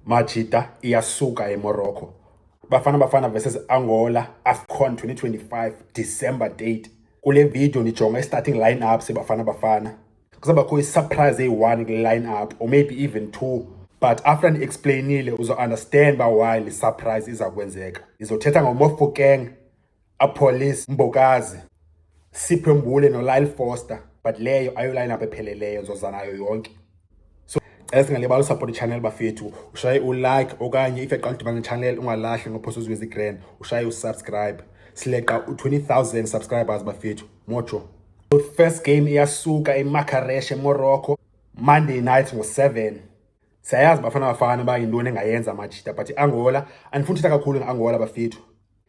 Majita, iyasuka eMorocco. Bafana Bafana versus Angola, AFCON 2025, December date. Kule video nijonga i-starting line-up seBafana Bafana. Kuzabakho i-surprise eyi-one kule line-up or maybe even two. But after ndi-explainile uzo-understand uba why le surprise iza kwenzeka. Ndizothetha ngoMofokeng, Appollis, Mbokazi, Sipho Mbule noLyle Foster, but leyo ayo line-up epheleleyo, ndizoza nayo yonke. So cela singalibali usupport i-channel bafethu, ushaye u-like okanye if yaqala udibana ne-channel ungalahli ngophosa uzwe grand, ushaye usubscribe. Sileqa u-20,000 subscribers bafethu, mojo. First game iyasuka eMarrakesh eMorocco, Monday night ngo-7. Siyayazi Bafana Bafana uba yintoni engayenza majita, but iAngola, andifuni uthetha kakhulu ngeAngola bafethu.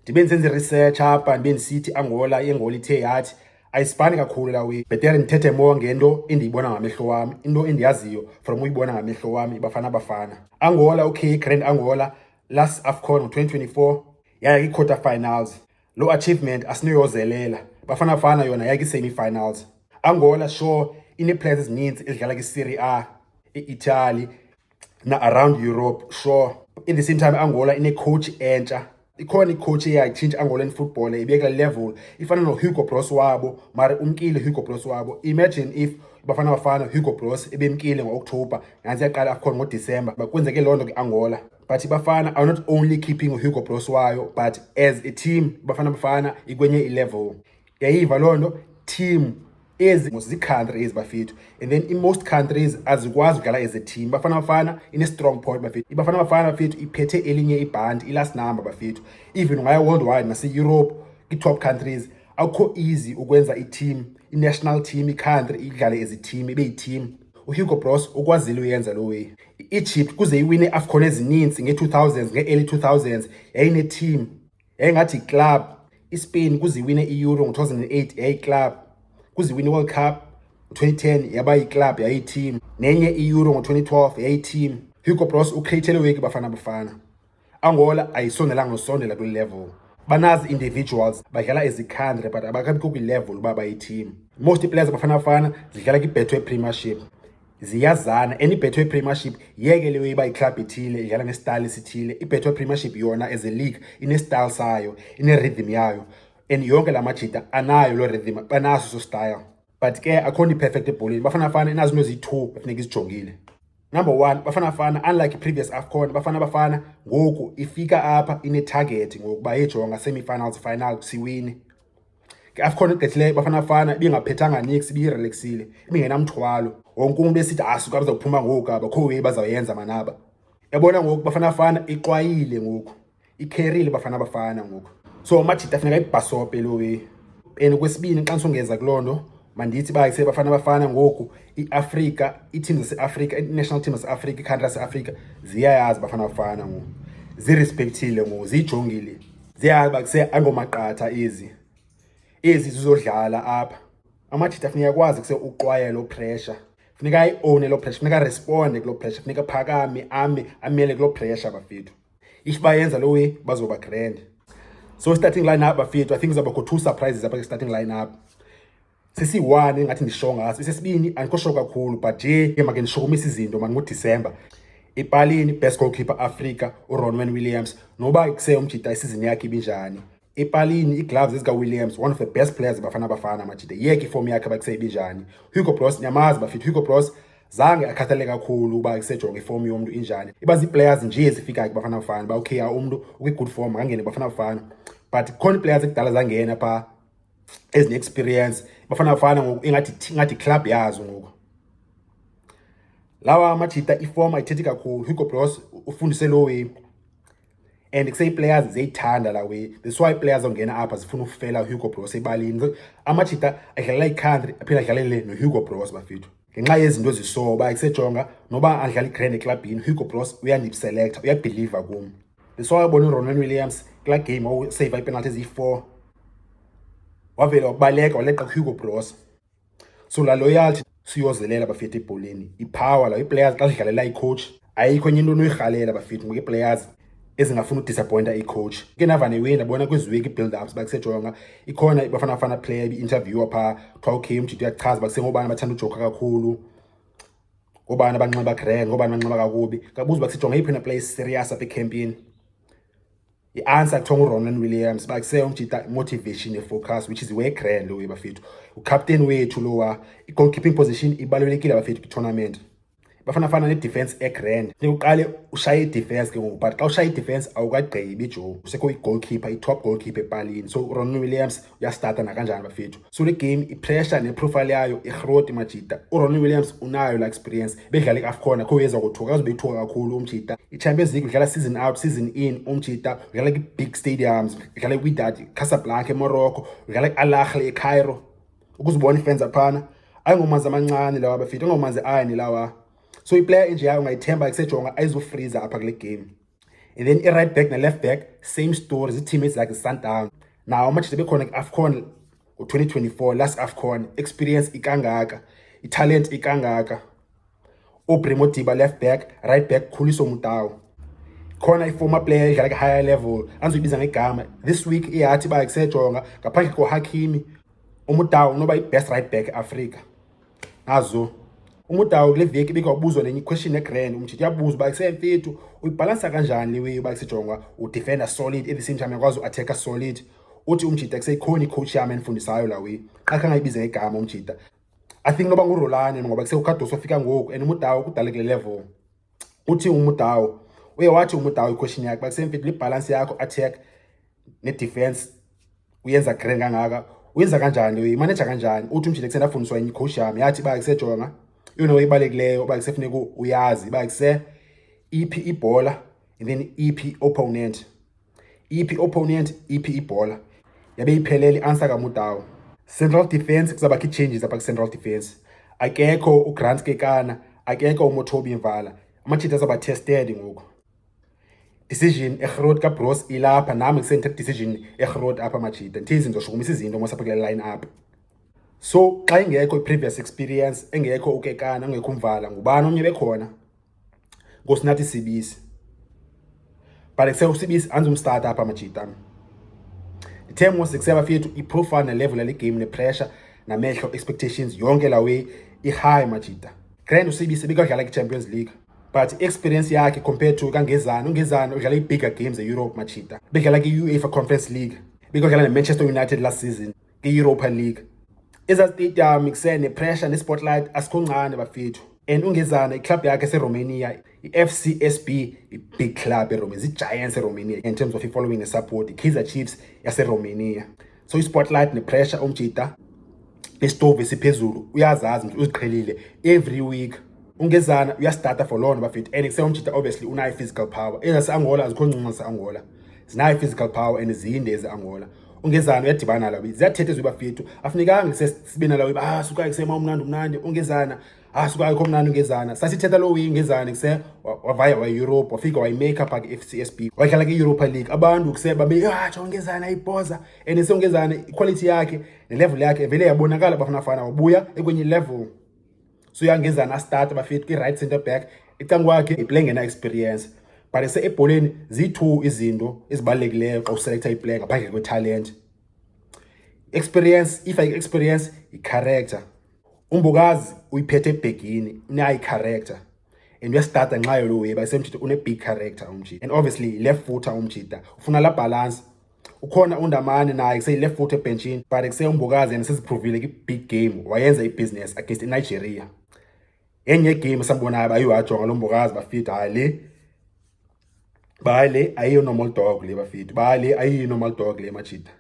Ndibe ndisenza i-research apha, ndibe ndisithi Angola, iAngola ithe yathi ayisipani kakhulu la way. Bhetere ndithethe more ngento endiyibona ngamehlo wam, into endiyaziyo from uyibona ngamehlo wam iBafana Bafana. Angola, okay, Grand Angola last AFCON ngo-2024 yaya kwi-quarter finals. Lo achievement asinoyozelela. Bafana Bafana yona yaya kwi-semi-finals. Angola sure inee-players ezininzi ezidlala kwi-Serie A, e-Italy na-around Europe, sure. In the same time Angola ine-coach entsha. Ikhona i-coach eyatshintsha Angolan football ibeka level ifana noHugo Broos wabo, mara umkile Hugo Broos wabo. Imagine if Bafana Bafana Hugo Broos ebemkile ngo-October, nantsi yaqala AFCON ngoDisemba, kwenzeke loo nto kwi-Angola. But Bafana are not only keeping uHugo Broos wayo, but as a team Bafana Bafana ikwenye i-level. Yayiva loo nto, team ezi zii-country ezi bafethu, and then in-most countries azikwazi udlala as a team. Bafana Bafana ine-strong point bafethu. IBafana Bafana bafethu iphethe elinye ibhanti, i-last number bafethu. Even ungaya worldwide nase-Europe, kwi-top countries, akukho easy ukwenza i-team, i-national team, i-country idlale as a team, ibe yi-team. UHugo Broos ukwazile uyenza loo way. I-Egypt kuze iwine i-AFCON ezininzi ngee-2000s, ngee-early 2000s, yayine-team, yayingathi yiclub. ISpain kuze iwine i-Euro ngo-2008 yayiclub, kuze iwine i-World Cup ngo-2010 yaba yiclub, yayi-team. Nenye i-Euro ngo-2012 yayi-team. Hugo Broos ucreate le way Bafana Bafana. Angola ayisondelanga nosondela kule level. Banazi individuals badlala as i-country, but abakabikho kwi-level uba bayi-team. Most players Bafana Bafana zidlala kwi-Betway Premiership. Ziyazana and i-Betway Premiership yeke leyo iba yiclub ethile idlala nge-style esithile. I-Betway Premiership yona as a league ine-style sayo, ine-rhythm yayo, and yonke la majita anayo loo rhythm, banaso so style. But ke akho nto i-perfect ebholeni. Bafana Bafana inazo into eziyi-two efuneka izijongile. Number one, Bafana Bafana unlike i-previous AFCON, Bafana Bafana ngoku ifika apha ine-target ngokuba ijonga semi-finals, final, siwine. Nge-AFCON egqithileyo Bafana Bafana ibingaphethanga niks, ibirelaxile, ibingenamthwalo. Wonke umntu esithi asuka bazophuma ngoku aba, akho way bazawuyenza manaba. Yabona ngoku Bafana Bafana ixwayile ngoku, ikherile Bafana Bafana ngoku. So amajita funeka ayibhasope loo way. And kwesibini, xa ndisongeza kuloo nto, mandithi uba Bafana Bafana ngoku iAfrika, ii-team zaseAfrika, i-national team zaseAfrika, ii-country zaseAfrika ziyayazi Bafana Bafana ngoku. Zirespectile ngoku, ziyijongile. Ziyazi uba kuse ayingomaqatha ezi. Ezi zizodlala apha. Amajita funeka akwazi kuse uxwaya loo pressure. Funeka ayi-owne loo pressure, funeka aresponde kuloo pressure, funeka aphakame, ame, amele kuloo pressure bafethu. If bayenza loo way bazoba grand. So starting lineup bafethu, I think kuzawubakho two surprises apha kwi-starting lineup. Sesiyi-one engathi ndisho ngaso, isesibini andikho sure kakhulu, but nje make ndishukumise izinto mani ngoDisemba. Epalini, best goalkeeper Africa, uRonwen Williams, noba kuse umjita isizini yakhe ibinjani. Epalini ii-gloves ezikaWilliams, one of the best players Bafana Bafana majita, yeke ifomu yakhe bakuse ibinjani. Hugo Broos niyamazi bafethu, Hugo Broos zange akhathale kakhulu uba kusejonga ifomu yomntu injani. Iba zii-players nje ezifikayo kuBafana Bafana uba okay umntu ukwi-good form makangene kuBafana Bafana, but khona ii-players ekudala zangena phaa ezine-experience. Bafana Bafana ngoku ingathi club yazo ngoku. Lawa amajita iform ayithethi kakhulu. Hugo Broos ufundise loo way and kuseyii-players ziyayithanda la way. That's why ii-players zongena apha zifuna ufela uHugo Broos ebaleni. Amajita adlalela i-country aphinde adlalele noHugo Broos bafethu, ngenxa yezinto eziso uba kusejonga noba adlala igrand eklabhini, Hugo Broos uyandiselecta, uyabhiliva kum. That's why ubona uRonwen Williams kulaa game wawuseyiva iipenalty eziyi-4, wavele wabaleka waleqa kuHugo Broos. So laa loyalty siyozelela bafethu ebholeni, ipower la ii-players xa zidlalela icoach, ayikho enye into onoyirhalela bafethu ngoku ii-players ezingafuni udisappointa icoach. Ke nava newe ndabona kwezi week i-build-ups bakusejonga ikhona iBafana Bafana player ibi-interviewa phaa, kuthiwa okay umjita uyachaza uba kusengobani bathanda ujoka kakhulu. Ngobani abanxiba grand, ngobani abanxiba kakubi? Kabuza uba sijonge yiphi na player serious apha ekhempini. I-answer kuthiwa nguRonwen Williams. Bakuse umjita motivation ne-focus, which is way grand lo, bafethu, ucaptain wethu lowa. I-goalkeeping position ibalulekile, bafethu, kwi-tournament. Bafana Fana ne-defense egrand. Funeka uqale ushaye i-defense ke ngoku, but xa ushaya i-defense awukagqibi jo, kusekho i-goalkeeper, i-top goalkeeper epalini. So uRonwen Williams uyastarta nakanjani, bafethu. So le game, i-pressure ne-profile yayo ihroti, majita. URonwen Williams unayo la experience, bedlala i-AFCON, akho uyeza kothuka, akazobe ethuka kakhulu umjita. I-Champions League udlala season out, season in umjita, udlala kwi-big stadiums, udlala kwi-Wydad Casablanca eMorocco, udlala ku-Al Ahly eCairo. Ukuzibona ii-fans aphana ayingomanzi amancane lawa, bafethu, ayingomanzi ayini lawa. So iplayer enjeyayo ungayithemba, kusejonga ayizufreeza apha kule game. And then i-right back ne-left back, same story, zii-teammates zakhe Sundown nawo amajita bekhona ku-AFCON ngo-2024, last AFCON. Experience ikangaka, italent ikangaka. Aubrey Modiba left back, right back Khuliso Mudau. Khona i-former player edlala ku-higher level andizoyibiza ngegama this week, iyathi uba kusejonga ngaphandle koHakimi, uMudau unoba i-best right back eAfrika. Nazo uMudau kule veki bekawubuzwa nenye iquestion egrand. Umjita uyabuza uba kusemfethu, uyibhalansa kanjani le way uba kusejonga udefenda solid, at the same time uyakwazi uattacka solid? Uthi umjita kuseyikhona icoach yam endifundisayo la way, xa khange ayibize ngegama umjita. I think noba nguRolani, ngoba kusekho ofika ngoku and uMudau kudala kule level. Uthi uMudau, uye wathi uMudau iquestion yakhe uba kusemfethu, le balance yakho, attack ne-defense, uyenza grand kangaka, uyenza kanjani, uyimaneja kanjani? Uthi umjita kusendafundiswa enye icoach yam, yathi uba kusejonga eyona ibalulekileyo uba kusefuneka uyazi uba kuse iphi ibhola and then iphi opponent, iphi opponent, iphi ibhola. Yabe iphelele i-answer kaMudau. Central defense, kuzabakho ii-changes apha ku-central defense. Akekho uGrant Kekana, akekho uMothobi Mvala, amajita azawuba tested ngoku. Decision egrot kaBroos ilapha, nami kusendithatha decision egrot apha, majita. Ndithe izinto shukumisa izinto mos apha kule line up. So xa ingekho i-previous experience, engekho uKekana, engekho uMvala, ngubani omnye bekhona? Nkosinathi Sibisi. But kuse uSibisi andizumstart apha, majita. Ndithe mos kuse, bafethu, i-profile ne-level yale game ne-pressure namehlo, expectations yonke la way i-high, majita. Grand uSibisi bekadlala kwi-Champions League, but experience yakhe compared to kaNgezana, uNgezana udlala i-bigger games e-Europe, majita. Bedlala kwi-UEFA Conference League, bekadlala ne-Manchester United last season kwi-Europa League. Eza stadium kuse ne-pressure ne-spotlight asikho ncane, bafethu. And uNgezana iclub yakhe eseRomania, i-FCSB, i-big club eRomania, zii-giants eRomania in terms of i-following ne-support, i-Kaizer Chiefs yaseRomania. So i-spotlight ne-pressure umjita nesitovu esiphezulu uyazazi, uziqhelile every week. UNgezana uyastarta for loo nto, bafethu. And kuse umjita obviously unayo i-physical power. Ezase-Angola azikho ncinci, zase-Angola zinayo i-physical power and zinde eze-Angola. UNgezana uyadibana nalawo, ziyathetha ezwe, bafethu. Afunekanga sibe nalawo, ah, suka kusema umnandi, umnandi uNgezana, ah, suka ayikho mnandi uNgezana. Sasithetha lo way uNgezana kuse wavaya wa-Europe, wafika wayimake up ke-FCSB, wadlala ke-Europa League. Abantu kuse babe, ah, jonga uNgezana ayibhoza. And seUngezana iquality yakhe nelevel yakhe vele yabonakala, Bafana Fana, wabuya ekwenye level. So uyaNgezana astart, bafethu, kwi-right center back ecangkwakhe, iplay ngena experience. But se ebholeni ziyi-two izinto ezibalulekileyo xa uselecta iplayer ngaphandle kwetalent: experience. If ayi-experience, i-character. UMbokazi uyiphethe ebhegini, unayo i-character and uyastarta nxa yolo way basemjita, une-big character umjita. And obviously left footer umjita ufuna la balance. Ukhona uNdamane naye kuseyi-left foot ebhenchini, but kuse uMbokazi yena seziprovile kwi-big game, wayenza ibhizinesi against iNigeria. Enye game sambonayo bayiwajonga lo Mbokazi, bafethu, hayi le, bayi le ayiyo normal dog le, bafethu, bayi le ayiyo normal dog le, majita.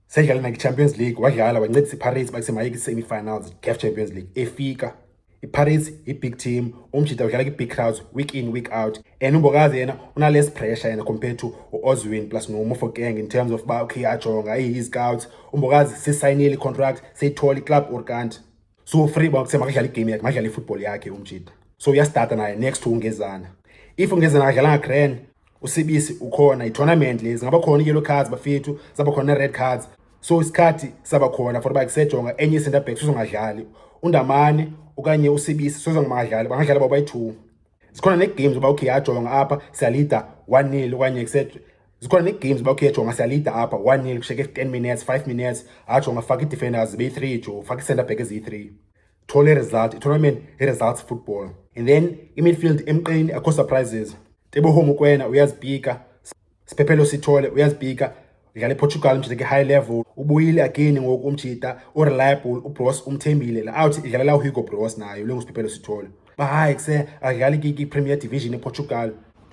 Sedlala nakwi-Champions League, wadlala wancedisa iPirates bakuse maye kwi-semi-finals CAF Champions League. Efika iPirates i-big team, umjita udlala kwi-big crowds week in, week out. And uMbokazi yena una-less pressure yena compared to u-Oswin plus noMofokeng in terms of uba okay, ajonga iyi-scouts. UMbokazi sesayinile i-contract, seyithola iclub or kanti so free uba kuse makadlala igame yakhe, makadlala ifootball yakhe umjita. So uyastarta naye next to uNgezana. If uNgezana akadlalanga grand, uSibisi ukhona. I-tournament lezi ngaba khona i-yellow cards, bafethu, zaba khona ne-red cards, so isikhathi saba khona for uba kusejonga enye i-center back sizongadlali uNdamane okanye uSibisi, sozongamadlali, bangadlala babayi-two. Zikhona nee-games uba okay, ajonga apha siyalida 1-0, okanye zikhona nee-games uba okay, jonga siyalida apha 1-0, kushiyeke 10 minutes, 5 minutes, ajonga faka ii-defenders zibe yi-three jo, faka ii-center back eziyi-three. Thole result, i-tournament i-results football. And then i-midfield emqini, akho surprises. Teboho Mokoena uyazipika, Siphephelo Sithole uyazipika, udlala ePortugal umjita ke-high level, ubuyile again ngoku umjita, u-reliable, uBroos umthembile. La out idlalela uHugo Broos nayo le nguSiphephelo Sithole. Ba hayi kuse adlala ki-Premier Division ePortugal.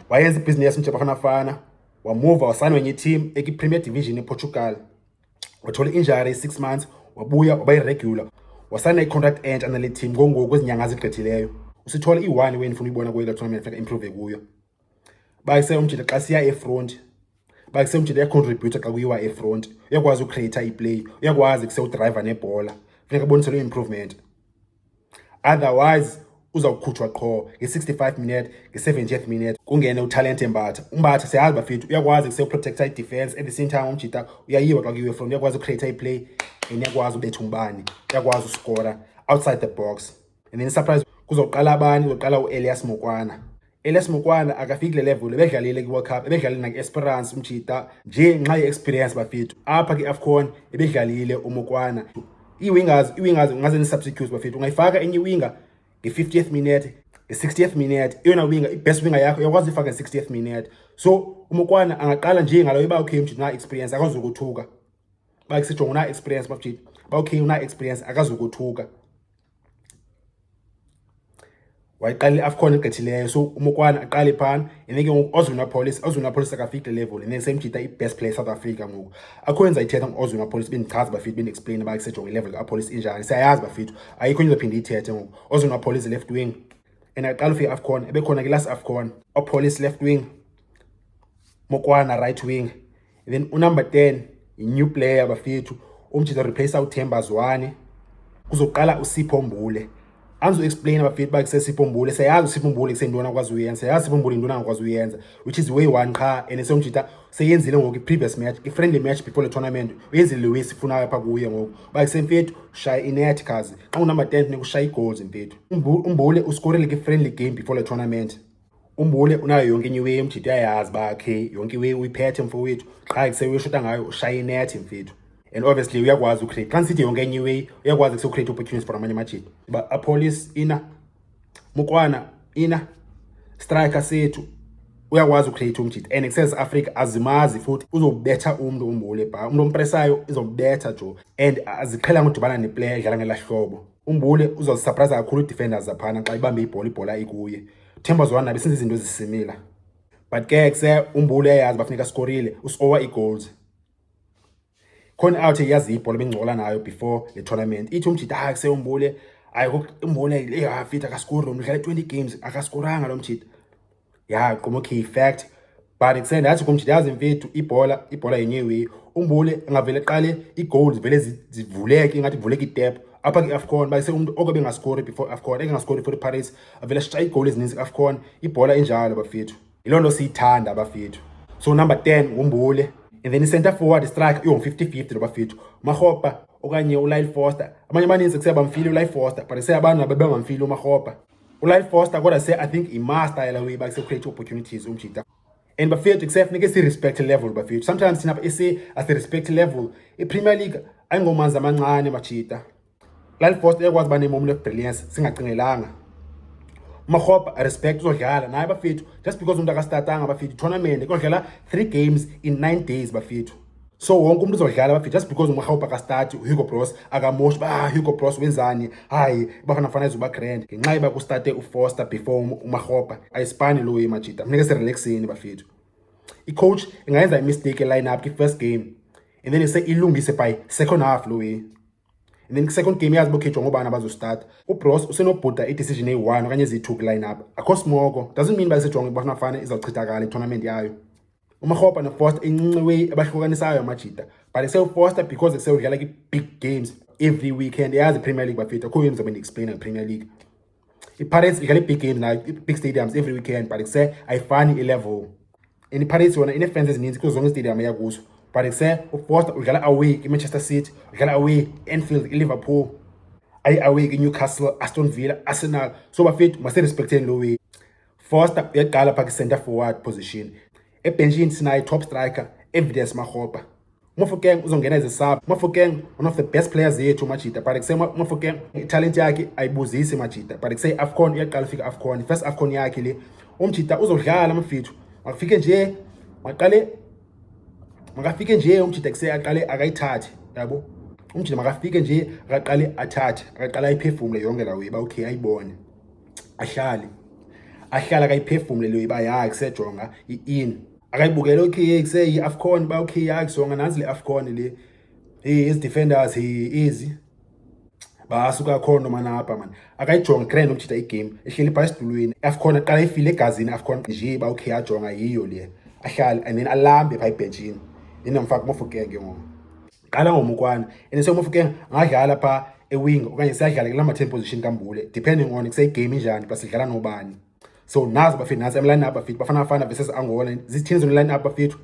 Wayenza ibhizinesi umjita Bafana Bafana, wamuva wasayinwa enye team eki-Premier Division ePortugal. Wathola i-injury 6 months, wabuya waba yi-regular. Wasayina i-contract entsha nale team ngongoku kwezinyanga ezigqithileyo. Usithole i-1 wena ufuna uyibona kuyo le tournament, funeka improve kuyo. Bayise umjita xa siya e-front, bayise umjita uyacontribute xa kuyiwa e-front, uyakwazi ucreate iplay, uyakwazi kuse udriver nebhola, funeka abonise loo improvement. Otherwise uzawukhutshwa qho nge-65 minute, nge-70th minute, kungene uTalente Mbatha. UMbatha siyazi bafethu uyakwazi kuse uprotecta i-defense, at the same time umjita uyayiwa xa kuyiwe front, uyakwazi ucreate iplay and uyakwazi ubetha umbane, uyakwazi uskora outside the box. And then surprise, kuzoqala abani? Kuzoqala uElias Mokwana. Elias Mokwana akafiki kule level, ebedlalile kwi-World Cup, ebedlalile nakwi-Esperance umjita nje ngenxa ye-experience bafethu. Apha kwi-AFCON ebedlalile uMokwana. Ii-wingers ungaze ni-substitute bafethu, ungayifaka enye iwinger nge-50th minute, nge-60th minute, eyona winger, i-best winger yakho uyakwazi uyifaka nge-60th minute. So uMokwana angaqala nje ngalo uba okay umjita una experience, akazukuthuka. Ba kusijonga una experience bafethu, ba okay una experience, akazukuthuka. Wayiqala i-AFCON egqithileyo, so uMokwana aqale phana. And then ke ngoku Oswin Appollis, Oswin Appollis akafiki kule level, and then semjita i-best player South Africa ngoku. Akho enza ithetha ngo-Oswin Appollis, bendichaza bafethu, bendi-explain uba kusejonga ilevel ka-Appollis injani. Siyayazi bafethu, ayikho into izophinda iyithethe ngoku. Oswin Appollis left wing, and aqala ufika i-AFCON, ebekhona ke last AFCON. Appollis left wing, Mokwana right wing, and then unumber 10 i-new player bafethu, umjita replace uThemba Zwane. Kuzoqala uSipho Mbule. Andizo-explain bafethu uba kuseSipho Mbule, siyayazi uSipho Mbule kuseyintoni akwazi uyenza, siyayazi uSipho Mbule yintoni angakwazi uyenza, which is way one qha. And seyumjita seyenzile ngoku i-previous match, i-friendly match before le tournament, uyenzile le way sifunayo apha kuye ngoku. Uba kusemfethu shaya inet khazi, xa unumber 10 funeka ushaye ii-goals mfethu. UMbule uskorile kwi-friendly game before le tournament. UMbule unayo yonke enye iway, umjita uyayazi uba okay yonke iway uyiphethe mfowethu, qha kuseyushota ngayo ushaya inet mfethu. And obviously uyakwazi ucreate, xa ndisithi yonke enye iway uyakwazi kuse-create opportunities for amanye amajita. Uba Appollis ina, Mokwana ina, striker sethu uyakwazi ucreate umjita, and kusese Africa azimazi futhi uzobetha umntu uMbule phaa, umntu ompresayo izobetha jo, and aziqhelanga udibana neplayer edlala ngelaa hlobo. UMbule uzozisurprise kakhulu ii-defenders zaphana xa ibambe ibhola, ibhola ikuye. Themba Zwane nabe senza izinto ezisimila, but ke kuse uMbule uyayazi uba funeka askorile, uskowa ii-goals. Khona out eyazi ibhola bengcola nayo before le tournament, ithi umjita hayi kuse uMbule, hayi uMbule eh fit akaskori lo mntu, udlala 20 games akaskoranga lo mjita. Ya qoma okay fact, but kuse ndathi kumjita yazi mfethu ibhola yenye way. UMbule angavele aqale ii-goals vele zivuleke ingathi kuvuleka itep apha kwi-AFCON, bayise umuntu oko bengaskori before AFCON, engaskori for iPirates, avele ashaye iigoli ezininzi kwi-AFCON. Ibhola injalo bafethu, yiloo nto siyithanda bafethu. So number 10 nguMbule, and then i-center forward striker iyo 50-50 lo bafethu, Makgopa okanye uLyle Foster. Abanye abaninzi kuse bamfile uLyle Foster, but kuse abantu nabo bengamfili uMakgopa, uLyle Foster, kodwa se I think i-master yala way bakuse create opportunities umjita. And bafethu kuse funeke si-respect level bafethu, sometimes thina apha ese asi-respect level. I-Premier League ayingomanzi amancane majita. Lyle Foster uyakwazi uba ne-moment of brilliance singacingelanga. Makgopa respect, uzodlala naye bafethu, just because umuntu akastartanga bafethu tournament kuyodlala 3 games in 9 days bafethu, so wonke umuntu uzodlala bafethu. Just because uMakgopa akastart, uHugo Broos akamoshi ba Hugo Broos wenzani, hayi Bafana Bafana izoba grand ngenxa yoba kustarte uFoster before uMakgopa. Ayisipani lo majita, funeke sirelaxeni bafethu. I-coach ingayenza imistake e-line up kwi-first game and then ise ilungise by second half lo way, and then second game yazi bokhethwa ngobani abazostart. UBroos usenobhuda i-decision eyi-1 okanye eziyi-2 kwi-line up, akho smoko, doesn't mean basejonge Bafana Bafana izawuchithakala itournament yayo. UMakgopa noFoster incinci way abahlukanisayo amajita, but sewuFoster because sewudlala kwi-big games every weekend, yazi i-Premier League bafethu, akho ngizobe ndi-explain nge-Premier League. I-Pirates idlala i-big games nayo, i-big stadiums every weekend, but kuse ayifani i-level, and i-Pirates yona ine-fans ezininzi kuzo zonke istadium eya kuzo, but kuse uFoster udlala away kwi-Manchester City, udlala away Anfield, i-Liverpool, ayi away kwi-Newcastle, Aston Villa, Arsenal. So bafethu masirespecteni lo way. Foster uyaqala phaa kwi-center forward position. Ebhentshini sinayo top striker Evidence Makgopa. Mofokeng uzongena as a sub. Mofokeng, one of the best players yethu, majita, but kuse Mofokeng italent yakhe ayibuzisi, majita, but kuse AFCON uyaqala ufika AFCON, first AFCON yakhe le. Umjita uzodlala, mfethu. Makafike nje, maqale, makafike nje umjita kuse aqale akayithathe, yabo. Umjita makafike nje, akaqale athathe, akaqale ayiphefumule yonke la way ba okay, ayibone. Ahlale. Ahlala akayiphefumule leyo iba yakhe kusejonga i-in. Akayibukele, okay, kuse yi-AFCON ba okay, hayi, kusonga nansi le AFCON le. Hey, ezi defenders, hey, ezi basuka khona manapha man. Akayijonge grand umjita igame ehleli phaa esitulweni. AFCON aqala ifile egazini AFCON nje ba okay, ajonga yiyo le. Ahlale and then alambe phaa ebhentshini. Inomfaka Mofokeng ke ngoku. Qala ngoMokwana and so Mofokeng angadlala phaa ewing okanye siyadlala kula number 10 position kaMbule, depending on kuseyigame injani, plus sidlala nobani. So nazo bafethu, nazi line up, bafethu, Bafana Bafana versus Angola. Zithini zona line up, bafethu?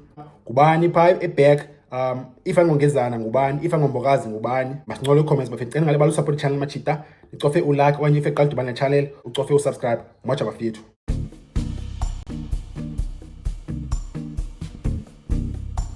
Ngubani phaa eback? If angongezana ngubani? If angombokazi ngubani? Masincole comments, bafethu. Cela ngale usupport channel, majita, nicofe ulike okanye if eqala udibana channel ucofe usubscribe. Moja, bafethu.